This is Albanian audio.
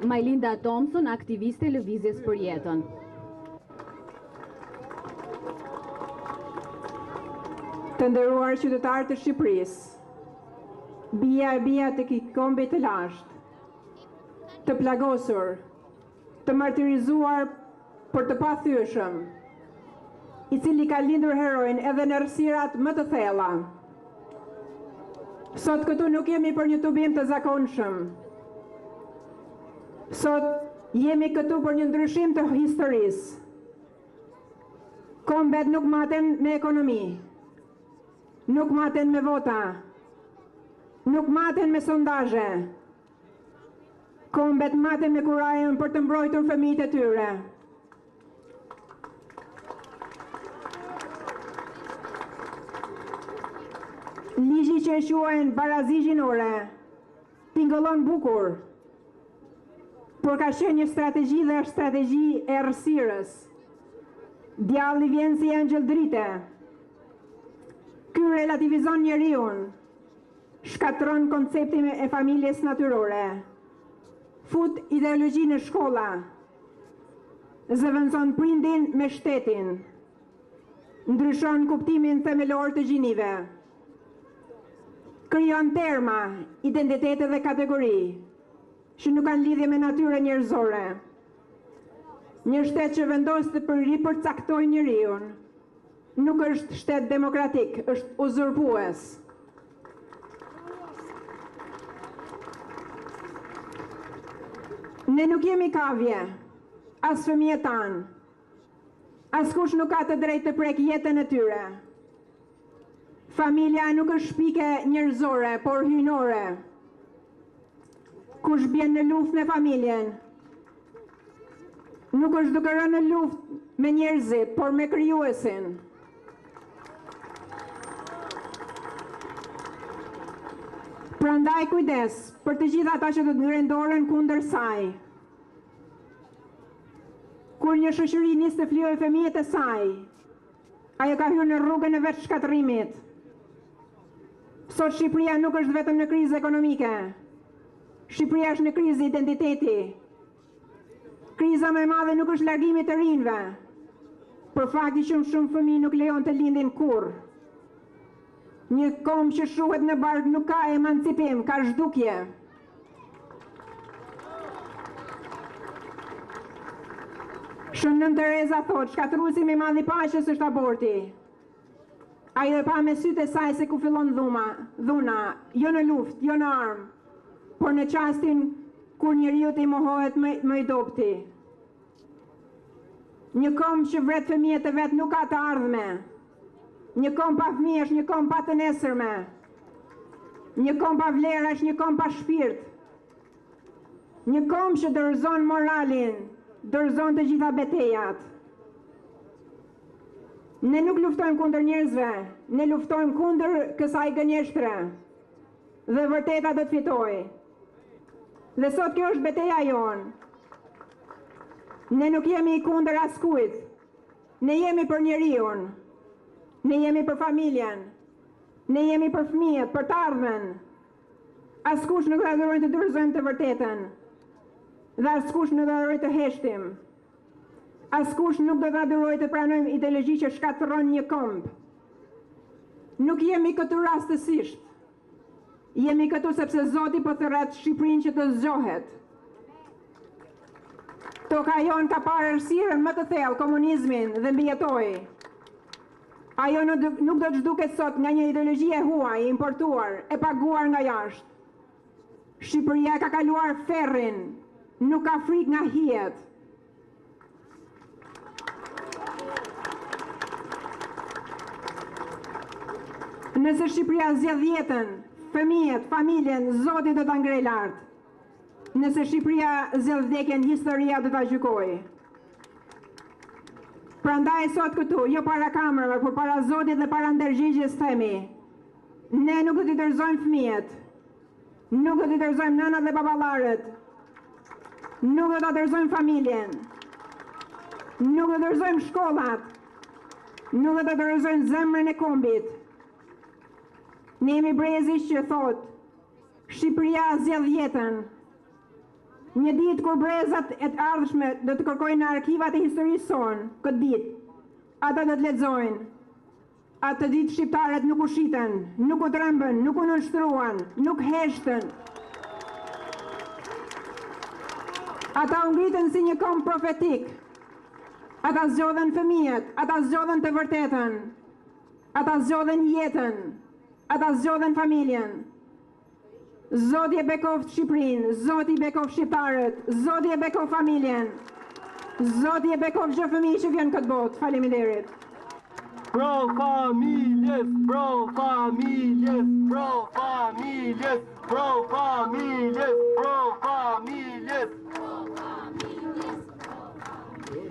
Majlinda Thompson, aktiviste e Lëvizjes për Jetën. Të nderuar qytetarë të Shqipërisë, bija e bija të këtij kombi të lashtë, të plagosur, të martirizuar, por të pathyeshëm, i cili ka lindur heronj edhe në errësirat më të thella. Sot këtu nuk jemi për një tubim të zakonshëm. Sot jemi këtu për një ndryshim të historisë. Kombet nuk maten me ekonomi, nuk maten me vota, nuk maten me sondazhe, Kombet maten me kurajën për të mbrojtur fëmijët e tyre. Ligji që e quajnë barazi gjinore, tingëllon bukur, por ka qenë një strategji dhe është strategji e errësirës. Djalli vjen si engjëll drite. Ky relativizon njeriun, Shkatërron konceptin e familjes natyrore. Fut ideologji në shkolla. Zëvendëson prindin me shtetin. Ndryshon kuptimin themelor të gjinive. Krijon terma, identitete dhe kategori që nuk kanë lidhje me natyrën njerëzore. Një shtet që vendos të ripërcaktojë njeriun, Nuk është shtet demokratik, është uzurpues. Ne nuk jemi kavje, as fëmijët tanë. Askush nuk ka të drejtë të prekë jetën e tyre. Familja nuk është shpikje njerëzore, por hyjnore. Kush bjen në luftë me familjen, nuk është duke rënë në luftë me njerëzit, por me krijuesin. Prandaj kujdes për të gjithë ata që do të ngrenë dorën kundër saj. Kur një shoqëri nis të flijojë fëmijët e saj, ajo ka hyrë në rrugën e vetëshkatërrimit. Sot Shqipëria nuk është vetëm në krizë ekonomike. Shqipëria është në krizë identiteti. Kriza më e madhe nuk është largimi i të rinjve, por fakti që shumë fëmijë nuk lejohen të lindin kurrë. Një komb që shuhet në bark nuk ka emancipim, ka zhdukje. Shën Nënë Tereza thotë, shkatërruesi më i madh i paqes është aborti. Ajo e pa me sytë e saj se ku fillon dhuma, dhuna, jo në luftë, jo në armë, por në çastin kur njeriut i mohohet më, më i dobëti. Një komb që vret fëmijët e vet nuk ka të ardhme. Një komb pa fëmijë është një komb pa të nesërme. Një komb pa vlera është një komb pa shpirt. Një komb që dorëzon moralin, dorëzon të gjitha betejat. Ne nuk luftojmë kundër njerëzve, ne luftojmë kundër kësaj gënjeshtre. Dhe e vërteta do të fitojë. Dhe sot kjo është beteja jonë. Ne nuk jemi kundër askujt. Ne jemi për njeriun. Ne jemi për familjen. Ne jemi për fëmijët, për të ardhmen. Askush nuk do ta durojë të dorëzojmë të vërtetën. Dhe askush nuk do ta durojë të heshtim. Askush nuk do ta durojë të pranojmë ideologji që shkatërron një komb. Nuk jemi këtu rastësisht. Jemi këtu sepse Zoti po thërret Shqipërinë që të zgjohet. Toka jonë ka parë errësirën më të thellë, komunizmin dhe mbijetoi. Ajo nuk do të zhduket sot nga një ideologji e huaj, e importuar, e paguar nga jashtë. Shqipëria e ka kaluar ferrin, nuk ka frikë nga hijet. Nëse Shqipëria zgjedh jetën, fëmijët, familjen, Zoti do ta ngrejë lart. Nëse Shqipëria zgjedh vdekjen, historia do ta gjykojë. Prandaj sot këtu, jo para kamerave, por para Zotit dhe para ndërgjegjes themi, ne nuk do t'i dorëzojmë fëmijët, nuk do t'i dorëzojmë nënat dhe baballarët, nuk do ta dorëzojmë familjen, nuk do dorëzojmë shkollat, nuk do ta dorëzojmë zemrën e kombit. Ne jemi brezi që thotë, Shqipëria zgjedh jetën. Një ditë kur brezat e të ardhshme do të kërkojnë në arkivat e historisë sonë këtë ditë, ata do të lexojnë. Atë ditë shqiptarët nuk u shitën, nuk u trembën, nuk u nënshtruan, nuk heshtën. Ata u ngritën si një komb profetik. Ata zgjodhën fëmijët, ata zgjodhën të vërtetën. Ata zgjodhën jetën, ata zgjodhën familjen. Zoti e bekoftë Shqipërinë, Zoti i bekoftë shqiptarët, Zoti e bekoftë familjen. Zoti e bekoftë çdo fëmijë që vjen në këtë botë. Faleminderit. Pro familjes, pro familjes, pro familjes, pro familjes, pro familjes.